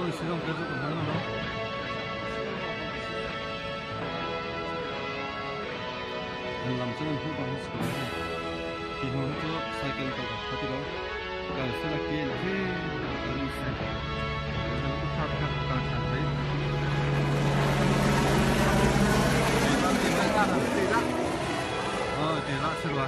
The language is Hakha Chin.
Aho si zong ka cu ka hngal lo. An lam cu an hmuh bang si ko. Hi hnu cu cycle kal ka kha ti lo. Kal sila ke he kal si. Kha kha kal than ve. Oh, te la sirwa.